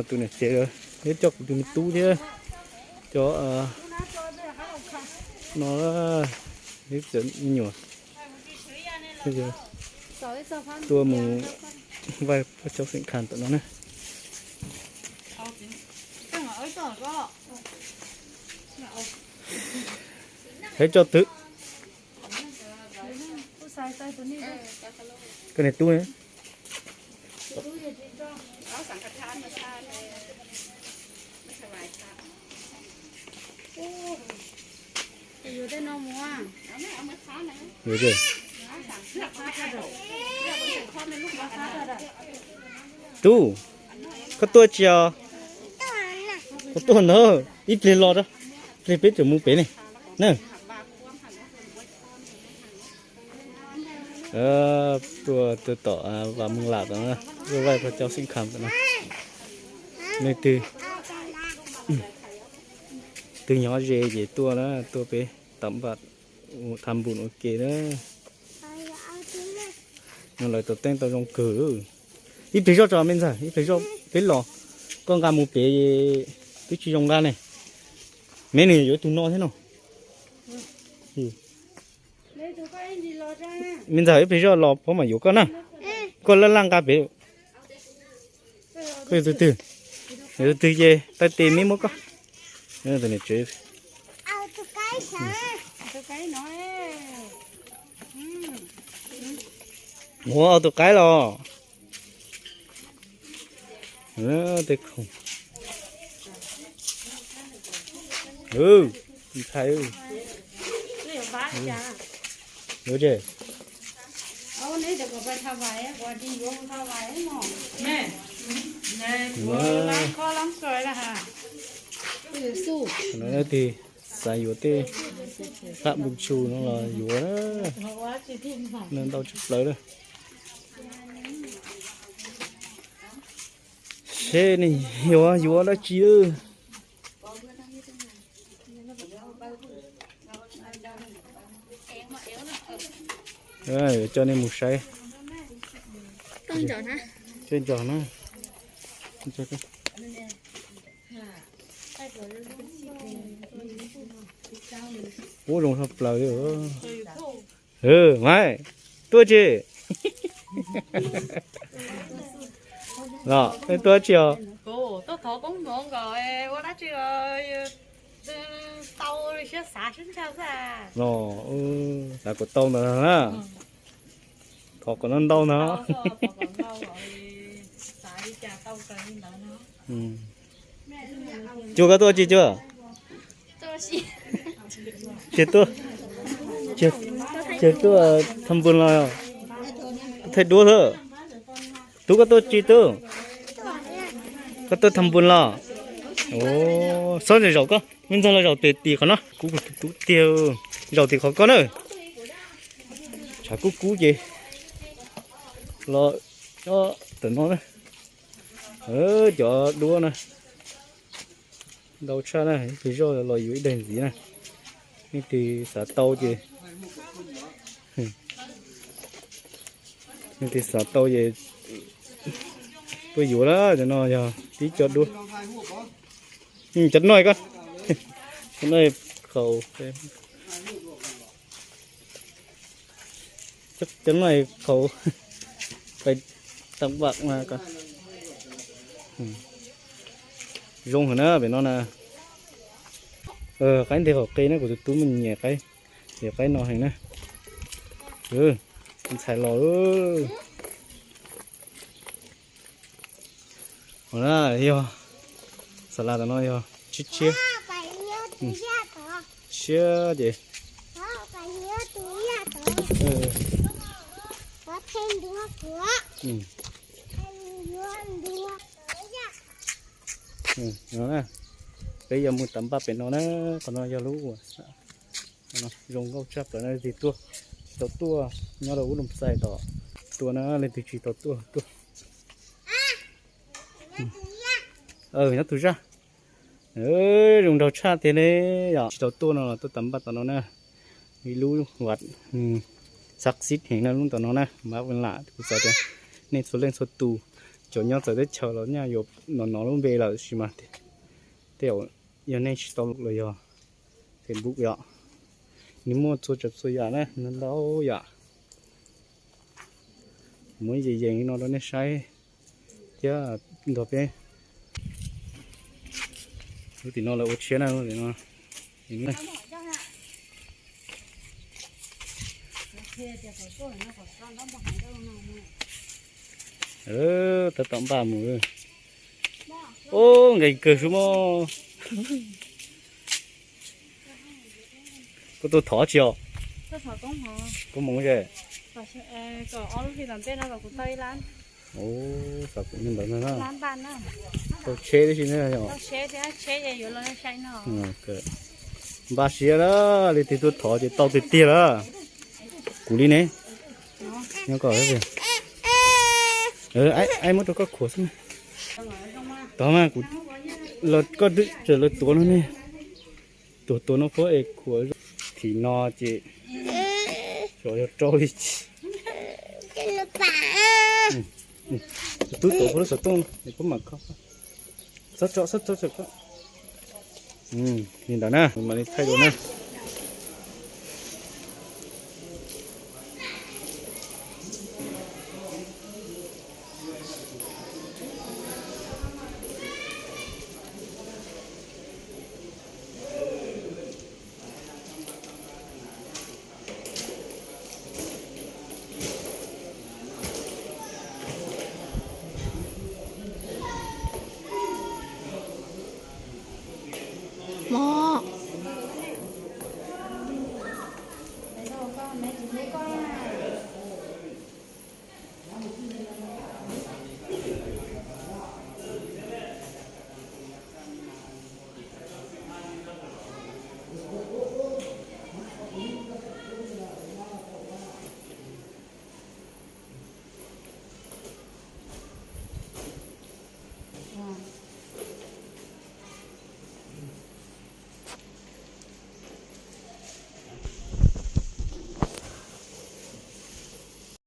Tus niam tsev thiab coj kuv tus me tub thiab cov no, ib txawm me nyuam tuaj mus vaij pog caub xeem khas tom no na. Thiab coj twg? Koj niag tub ne? Tub, koj tuaj tsis os? Koj tuaj ntag, ib pliag los, ib pliag peb tseem mus pem ne. Tuaj tom Vam Meej Lam tom no, tuaj vaij pog caub xeem khas tom no. Leej twg, twg nyob ze ces tuaj na, tuaj peb tam npam tham npum ua ke na. No lawv tau teeb tau zoo kawg. Ib pliag zoj tso me ntxawg, ib pliag zoj peb los, koj nqa mus pem twb tsis zoo nqa ne. Me nws yuav tus no thiab no. Me ntxawg ib pliag zoj los pog mam yuav koj na. Koj laj laj nqa pem. Koj yuav tus twg? Yuav tus twg ces taij tes me muab koj. Tus niam tsev. Ua tus qaib los. Tej khoom. Ntxhais. Yuav tse. Tig xav yuav tej qab npus tsu no los yuav, ntau tshaj plaws lawm. Seb nws yuav yuav dab tsi. Coj nej mus saib. Coj ntsos na. Ub, zoo tshaj plaws li. Mas tuaj tsi? Los nej tuaj tsi os? Los xav kom tau ntawd na. Thov kom ntau ntau ntawd. Cuag, koj tuaj tsi cuag? Ces tuaj, ces tuaj tham npus los, thaij duab xwb. Tub, koj tuaj tsi tub? Koj tuaj tham npus los? Xob zaum zaum koj, me ntxawg los zaum tes tim qhov no, kuv kuv tus tub tiag, zaum tim qhov koj na. Tshav kub kub ces los tawm no na. Cov duab na, ntau tshaj na, ib pliag zoj los yuav ib daim ntxiv na. Leej twg xav tau ces, leej twg xav tau ces tuaj yuav na. Cov no yog tib co duab. Cov no koj, cov no khaus, cov no khaus pais tam vam mas zoo heev na pem no na. Qaib nteg qhov qe na, kuv tus tub me nyiam qaib, nyiam qaib no heev na. Ntxhais los. Yog, xas las tom no yog tshiab tshiab, tshiab ces peb yuav mus tam npaj pem no na. Qhov no yog lub zoo nkauj tshaj plaws na, leej twg tuaj, tsis tau tuaj nyob rau ub Looj Xais tom tuaj na, leej twg tsis tau tuaj tuaj. Nyob tus zaj, zoo nraug tshaj tiag ne. Yog tsis tau tuaj no los tuaj tam npaj tom no na. Ib lub vaj xab xib heev na lub tom no na, mas lam kuv xav tias nej txhua leej txhua tus Cov nyob txawv teb chaws los nyaj yuav no no lub npe lawm sis mas tej zaum yog nej tsis tau los yog Facebook yom. Nws muaj txhua tsav txhua yam na, ntau yam. Muab yees yees li no rau nej saib thiab nrog peb. Lub tim no lawv ua tshiab na, lub tim no. Tab tom npaj mus. Ub, nqis kawg sub mog. Koj tuaj thov tsi os? Koob hmoov ze. Ub, xav kuv li ntawd na. Tau tsheb tib si na. Npaj siab lawm, leej twg tuaj thov ces tau tiag tiag lawm. Kuv li ne. Nyob koj, aib muab rau koj khuam xwb. Tod mas kuv, koj twb tseem lawv tuav no ne. Tuav tuav no puab es khuam. Thim no ces xyov yog rau li cas. Tub tuav puab lub xov tooj es puab mam kho. Txhob tso, txhob tso. Li ntawd na, mam li thaij dua na.